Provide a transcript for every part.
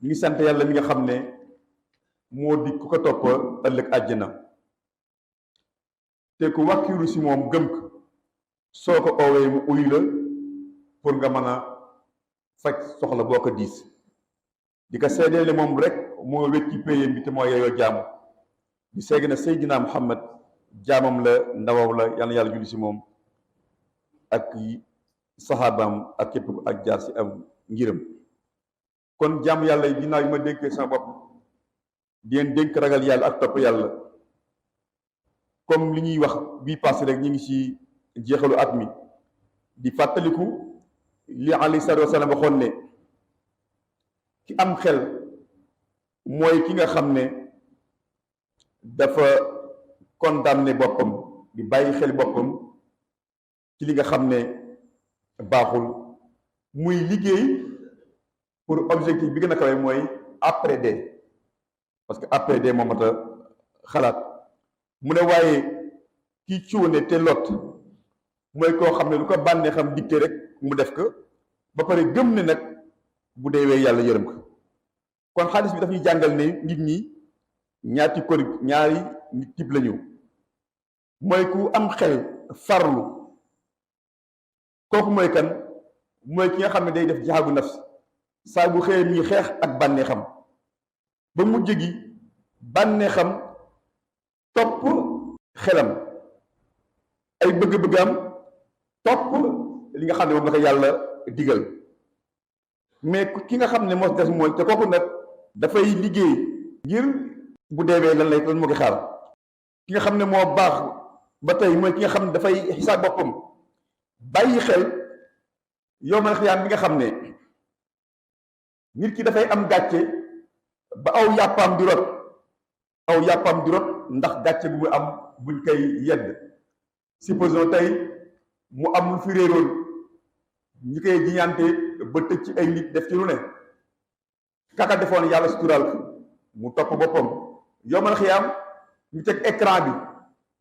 ñu ngi sant yàlla mi nga xam ne moo di ku ko topp ëllëg àjjana te ku wàkkiiru si moom gëm ko soo ko oowee mu uyu la pour nga mën a faj soxla boo ko diis di ko seedeele moom rek moo wecci péyam bi te moo yeyoo jaamu di seegi na Seydina Muhammad jaamam la ndawaw la yal na yàlla julli si moom ak saxaabaam ak képp ak jaar si am ngiram kon jàmm yàlla yi ginnaaw yi ma dénkee sama bopp di leen dénk ragal yàlla ak topp yàlla comme li ñuy wax bii passé rek ñu ngi ci jeexalu at mi di fàttaliku li alayhi salaatu wasalaam waxoon ne ki am xel mooy ki nga xam ne dafa condamné boppam di bàyyi xel boppam ci li nga xam ne baaxul muy liggéey pour objectif bi gën a kawe mooy après dee parce que après dee moo mat a xalaat mu ne waaye kii cuune te lot mooy koo xam ne lu ko bànnee xam dicté rek mu def ko ba pare gëm ne nag bu deewee yàlla yërëm ko kon xaalis bi daf ñuy jàngal ne nit ñi ñaari nit type la ñu mooy ku am xel farlu kooku mooy kan mooy ki nga xam ne day def jihaagu nafs saa bu xëyee mi xeex ak bànneexam ba mujj gi bànneexam topp xelam ay bëgg-bëggam topp li nga xam ne moom la ko yàlla digal mais ki nga xam ne moo des mooy te kooku nag dafay liggéey ngir bu deewee lan moo ko xaar ki nga xam ne moo baax ba tey mooy ki nga xam ne dafay xisaab boppam bàyyi xel yow man xiyaam bi nga xam ne nit ki dafay am gàcce ba aw yàppaam di rot ndax gàcce bu mu am buñ koy yedd supposons tey mu am lu fi réeroon ñi koy jiñante ba tëj ci ay nit def ci lu ne kaka defoon yàlla suturaal ko mu topp boppam yow man xiyaam ñu teg écran bi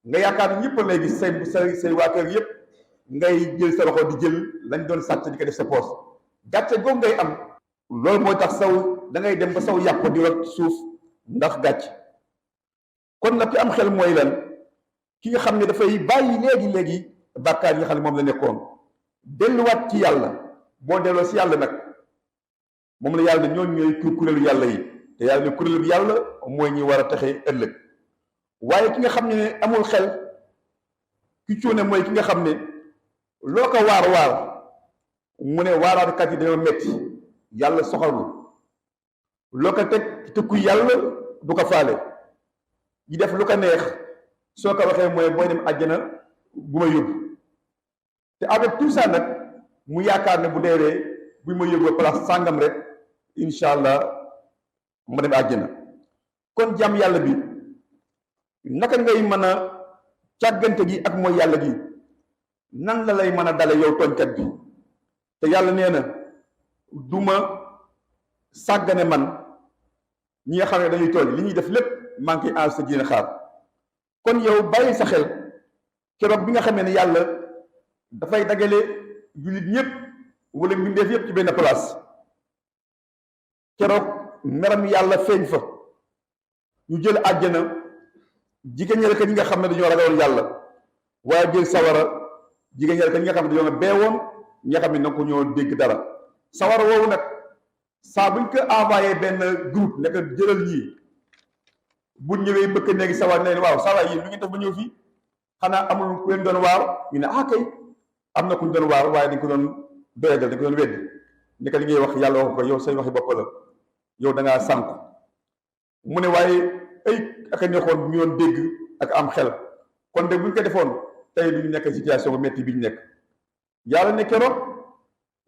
nga yaakaar ne ñëpp lay gis say waa kër yëpp ngay jël sa loxo di jël lañ doon sàcc di ko def sa poos gàcce googu ngay am loolu mooy tax saw da ngay dem ba saw yàpp di rot suuf ndax gàcc kon nag ki am xel mooy lan ki nga xam ne dafay bàyyi léegi bàkkaar yi nga xam ne moom la nekkoon delluwaat ci yàlla boo delloo si yàlla nag moom la yàlla ñooñu ñooy kuréelu yàlla yi te yàlla ne kuréelu yàlla mooy ñi war a taxe ëllëg waaye ki nga xam ne amul xel ki cuune mooy ki nga xam ne loo ko waar mu ne waaraatkat yi dañoo metti yàlla soxalul loo ko teg tëkku yàlla du ko faale yi def lu ko neex soo ko waxee mooy booy dem àjjana bu ma yóbbu te avec tout ça nag mu yaakaar ne bu deewee bu ma yóbbu place sàngam rek incha allah ma dem àjjana kon jàmm yàlla bi naka ngay mën a càggante gi ak mooy yàlla gi nan la lay mën a dale yow tooñkat bi te yàlla nee na duma sàggane man ñi nga xam ne dañuy tooñ li ñuy def lépp maa ngi koy enregistré dina xaar kon yow bàyyi sa xel keroog bi nga xamee ne yàlla dafay dagale jullit ñëpp wala mbindeef yëpp ci benn place keroog meram yàlla feeñ fa ñu jël àjjana jigéen ñi ñi nga xam ne dañoo ragaloon yàlla waaye jël sawara jigéen ñi nga xam ne dañoo beewoon ñi nga xam ne nanga ko ñoo dégg dara sawara woowu nag saa buñ ko envoyé benn groupe nekk jëlal ñii bu ñëwee bëkk néegi sawar ne leen waaw sawar yi lu ngeen def ba ñëw fii xanaa amul ku leen doon waar ñu ne kay am na ku ñu doon waar waaye dañ ko doon doyagal dañ ko doon weddi ne li ngay wax yàlla wax ko yow say waxi bopp la yow da ngaa sànku mu ne waaye ay ak a neexoon bu ñu doon dégg ak am xel kon de buñ ko defoon tey du ñu nekk situation bu metti bi ñu nekk yàlla ne keroog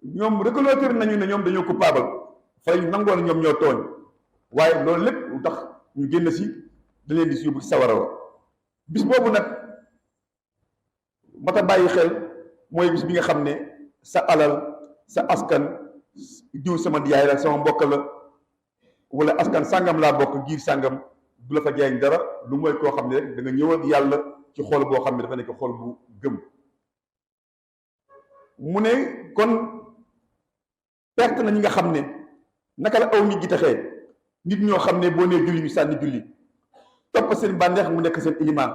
ñoom reconnaître nañu ne ñoom dañoo coupable fa ñu nangoon ñoom ñoo tooñ waaye loolu lépp lu tax ñu génn si da leen di si yóbbu ci sawara wa bis boobu nag mata bàyyi xel mooy bis bi nga xam ne sa alal sa askan diw sama yaay la sama mbokk la wala askan sàngam laa bokk giir sàngam du la fa jaay dara lu mooy koo xam ne rek da nga ñëw ak yàlla ci xool boo xam ne dafa nekk xool bu gëm mu ne kon perte na ñi nga xam ne naka la aw nit gi taxee nit ñoo xam ne boo nee julli ñu sànni julli topp seen bànneex mu nekk seen ilimaan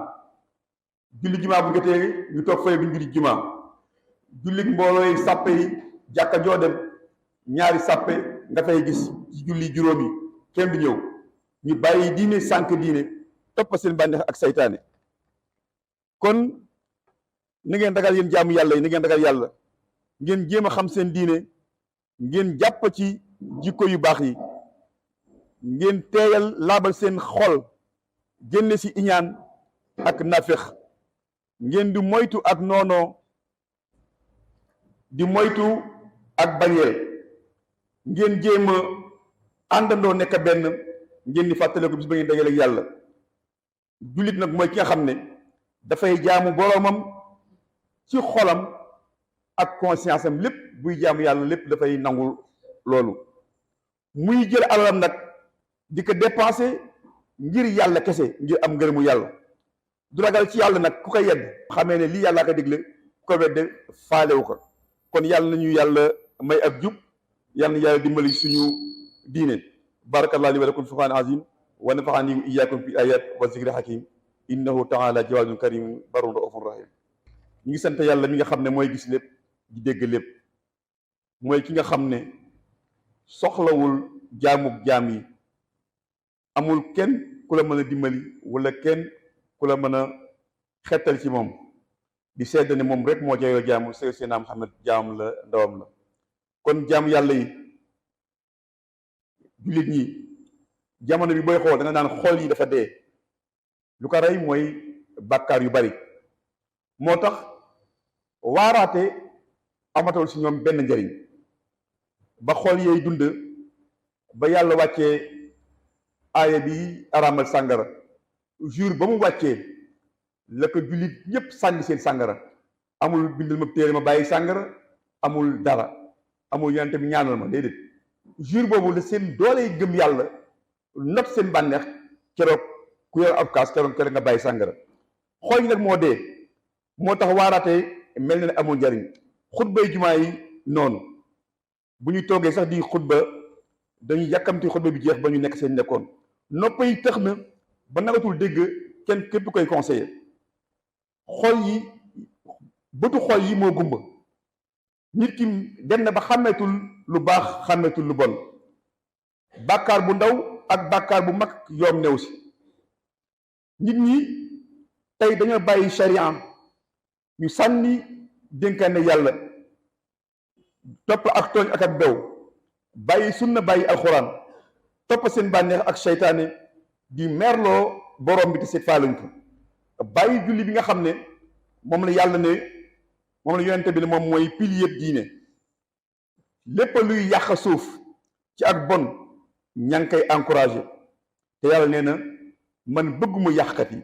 julli jumaa bu jotee ñu toog fële duñ julli jumaa julli mbooloo yi sàppe yi jàkka joo dem ñaari sàppe nga fay gis ci julli juróomi kenn du ñëw ñu bàyyi diine sànq diine topp seen bànneex ak saytaane. kon ni ngeen ragal yéen jaamu yàlla yi ni ngeen ragal yàlla ngeen jéem a xam seen diine ngeen jàpp ci jikko yu baax yi ngeen teeyal laabal seen xol génne si iñaan ak nafex ngeen di moytu ak noonoo di moytu ak bañeel ngeen jéem a àndandoo nekk benn ngeen di fàttale ko bis ba ngeen dajale ak yàlla. jullit nag mooy ki nga xam ne dafay jaamu boroomam ci xolam ak conscience am lépp buy jaamu yàlla lépp dafay nangul loolu muy jël alalam nag di ko dépenser ngir yàlla kese ngir am ngërëmu yàlla du ragal ci yàlla nag ku ko yedd xamee ne lii yàllaa ko digle ku ko wedde faalewu ko. kon yàlla nañu yàlla may ak jub yàlla na yàlla dimbali suñu diine. barakallahu li wa lakum fi qur'an azim wa nafaani wa iyyakum fi ayat wa zikri hakim innahu taala jawaadun karim barun raufun rahim. ñu ngi sant yàlla mi nga xam ne mooy gis lépp di dégg lépp mooy ki nga xam ne soxlawul jaamuk jaam yi amul kenn ku la mën a dimbali wala kenn ku la mën a xettal ci moom di sedd ne moom rek moo jeyoo jaamu Seydina Muhammad jaam la ndawam la. kon jaam yàlla yi jullit ñi jamono bi booy xool da nga naan xol yi dafa dee lu ko rey mooy bàkkaar yu bari moo tax waaraate amatul si ñoom benn njariñ ba xol yeey dund ba yàlla wàccee aaya bi araamal sàngara jour ba mu wàccee la ko jullit ñépp sànni seen sàngara amul bindal ma téere ma bàyyi sàngara amul dara amul yonente bi ñaanal ma déedéet jour boobu la seen doole gëm yàlla not seen bànneex keroog ku yor ab kaas keroog nga bàyyi sàngara xool yi nag moo dee moo tax waaraate mel na ne amul njariñ xutbay jumaa yi noonu bu ñu toogee sax di xutba dañuy yàkkamti xutba bi jeex ba ñu nekk seen nekkoon nopp yi tax na ba nagatul dégg kenn képp koy conseiller xol yi bëtu xol yi moo gumba nit ki dem na ba xàmmeetul lu baax xàmmeetul lu bon bàkkaar bu ndaw ak bàkkaar bu mag yoom new si nit ñi tey dañoo bàyyi sharia ñu sànni dénkaane yàlla topp ak tooñ ak ak bew bàyyi sunna bàyyi alxuraan topp seen bànneex ak seytaane di merloo borom bi te seet faaluñ ko bàyyi julli bi nga xam ne moom la yàlla ne moom la yonente bi ne moom mooy pilier diine lépp luy yàq suuf ci ak bon ña ngi koy encouragé te yàlla nee na man bëgguma yàqkat yi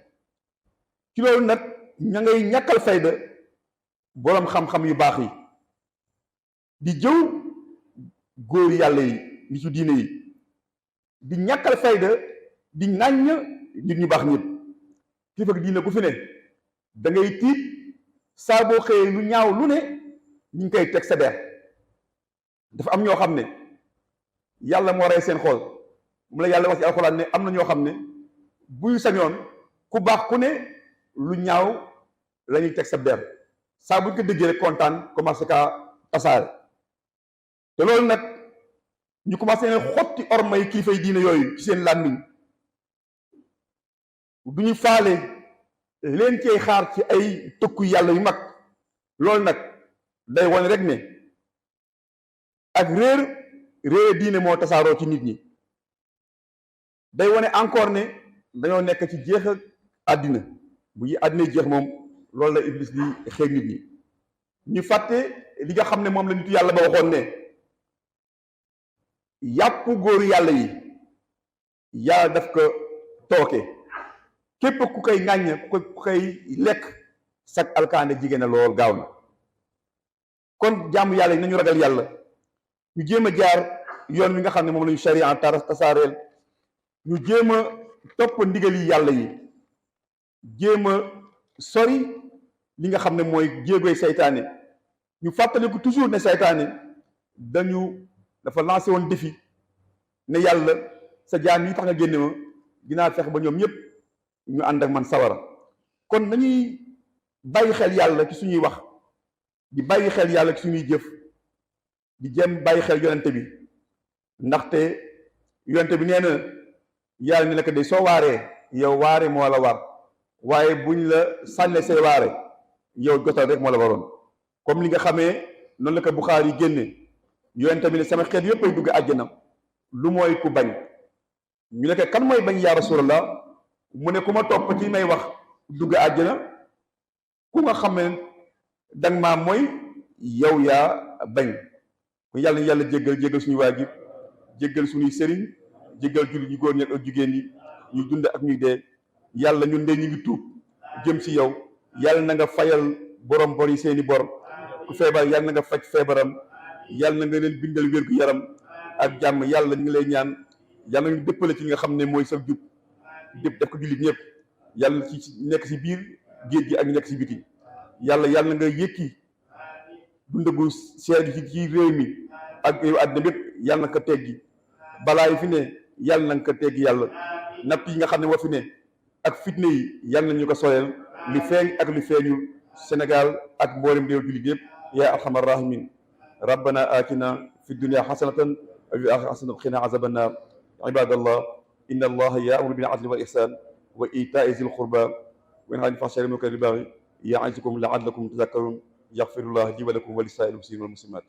ci loolu nag ña ngay ñàkkal fayda boroom xam-xam yu baax yi di jëw góor yàlla yi ni ci diine yi di ñàkkal fayda di ŋàññ nit ñu baax ñëpp kilifa diine ku fi ne da ngay tiit saa boo xëyee lu ñaaw lu ne ñu ngi koy teg sa der dafa am ñoo xam ne yàlla moo rey seen xool mu la yàlla wax ci alxuraan ne am na ñoo xam ne buy sañoon ku baax ku ne lu ñaaw la ñuy teg sa der saa buñ ko déggee rek kontaan commencé kaa tasaare te loolu nag ñu commencé ne xotti ormay kilifa yi diine yooyu ci seen làmmiñ du ñu faale leen cee xaar ci ay tëkku yàlla yu mag loolu nag day wane rek ne ak réer diine moo tasaaroo ci nit ñi day wane encore ne dañoo nekk ci jeex ak àddina bu yi àddina jeex moom loolu la iblis di xeeñ nit ñi ñu fàtte li nga xam ne moom la nitu yàlla ba waxoon ne yàpp góoru yàlla yi yàlla daf ko tooke képp ku koy ŋàññ ku koy lekk sag alkaande jigéen na lool gaaw na kon jàmm yàlla yi nañu ragal yàlla ñu jéem a jaar yoon wi nga xam ne moom la ñu sharia tasaareel ñu jéem a topp ndigal yi yàlla yi jéem a sori li nga xam ne mooy jéegoy saytaane ñu fàttaliku toujours ne saytaane dafa lancé woon défi ne yàlla sa jaam yi tax nga génne ma dinaa fex ba ñoom ñëpp ñu ànd ak man sawara. kon nañuy bàyyi xel yàlla ci suñuy wax di bàyyi xel yàlla ci suñuy jëf di jéem bàyyi xel yonente bi, ndaxte yonente bi nee na yàlla ne la ko de soo waaree yow waare moo la war, waaye buñ la sànne say waare yow jotal rek moo la waroon. comme li nga xamee noonu la ko Buxaari yi génne yonente bi ne sama xeet yëpp ay dugg àjjana lu mooy ku bañ. ñu ne ko kan mooy bañ yaa rasulallah, mu ne ku ma topp ci may wax dugg àjjana, ku nga xam ne danga maa mooy yow yaa bañ. ku yàlla na yàlla jéggal suñu waajib, jéggal suñuy sëriñ, jéggal jullit ñu góor ñi ak jigéen ñi, ñu dund ak ñuy dee. yàlla ñun de ñu ngi tuub jëm ci yow, yàlla na nga fayal borom bor yi seeni bor, ku feebar yàlla na nga faj feebaram, yàlla na nga leen bindal wér gu yaram ak jàmm. yàlla ñu ngi lay ñaan yàlla ñu dëppale ci nga xam ne mooy sa jub dëpp def ko jullit ñëpp, yàlla ci nekk ci biir géej gi ak nekk ci biti. yàlla na nga yëkki dund gu seer gi ci réew mi ak àddina bépp, yàlla na ko teggi. balaa yi fi ne yàlla na nga ko teggi. yàlla natt yi nga xam ne moo fi ne ak fitne yi yàlla na ñu ko soreel, li feeñ ak li feeñul Sénégal ak mboolem réew jullit yëpp. yaa arhamar rahimin rabbana atina fi dunya hasanatan wa fil akhirati hasanatan wa qina azaban nar. ibadallah inna allaha ya'muru bil adli wal ihsan wa ita'i zil qurba wa yanha 'anil fahsha'i wal munkari wal baghi ya'izukum la'allakum tadhakkarun. yaghfirullahu li wa lakum wa lisa'iril muslimina wal muslimat.